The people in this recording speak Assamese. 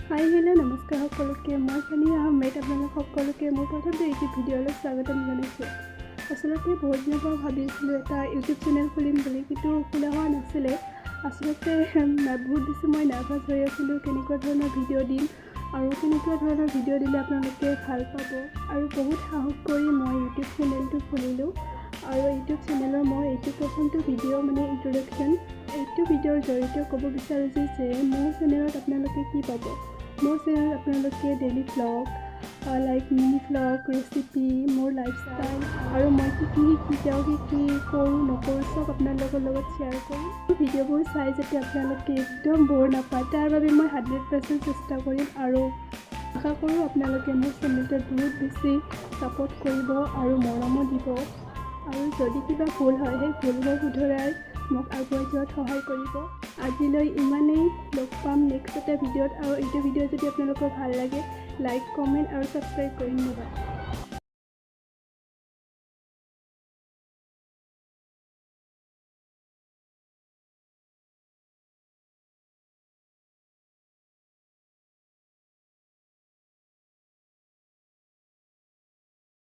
হাই, হেল্ল', নমস্কাৰ সকলোকে। মই ছানিয়া আহমেদ, আপোনালোক সকলোকে মোৰ প্ৰথমটো ইউটিউব ভিডিঅ'লৈ স্বাগতম জনাইছোঁ। আচলতে বহুত দিনৰ পৰা ভাবি আছিলোঁ এটা ইউটিউব চেনেল খুলিম বুলি, কিন্তু খোলা হোৱা নাছিলে। আচলতে বহুত বেছি মই নাৰ্ভাছ হৈ আছিলোঁ, কেনেকুৱা ধৰণৰ ভিডিঅ' দিম আৰু কেনেকুৱা ধৰণৰ ভিডিঅ' দিলে আপোনালোকে ভাল পাব। আৰু বহুত সাহস কৰি মই ইউটিউব চেনেলটো খুলিলোঁ আৰু ইউটিউব চেনেলৰ মই এইটো প্ৰথমটো ভিডিঅ', মানে ইণ্ট্ৰডাকশ্যন। এইটো ভিডিঅ'ৰ জৰিয়তে ক'ব বিচাৰিছোঁ যে মোৰ চেনেলত আপোনালোকে কি পাব। মোৰ চেনেলত আপোনালোকে daily vlog, like mini vlog, recipe, মোৰ লাইফষ্টাইল আৰু মই কি কি শিকি যাওঁ, কি কি কৰোঁ নকৰোঁ, চব আপোনালোকৰ লগত শ্বেয়াৰ কৰিম। ভিডিঅ'বোৰ চাই যাতে আপোনালোকে একদম ব'ৰ নাপায়, তাৰ বাবে মই 100% চেষ্টা কৰিম আৰু আশা কৰোঁ আপোনালোকে মোৰ চেনেলটোত বহুত বেছি ছাপোৰ্ট কৰিব আৰু মৰমো দিব আৰু যদি কিবা ভুল হয়, সেই ভুলবোৰ শুধৰাই মোক আগুৱাই যোৱাত সহায় কৰিব। আজিলৈ ইমানেই। লগ পাম নেক্সট এটা ভিডিঅ'ত। আৰু এইটো ভিডিঅ' যদি আপোনালোকৰ ভাল লাগে, লাইক, কমেণ্ট আৰু ছাবস্ক্ৰাইব কৰি। ধন্যবাদ।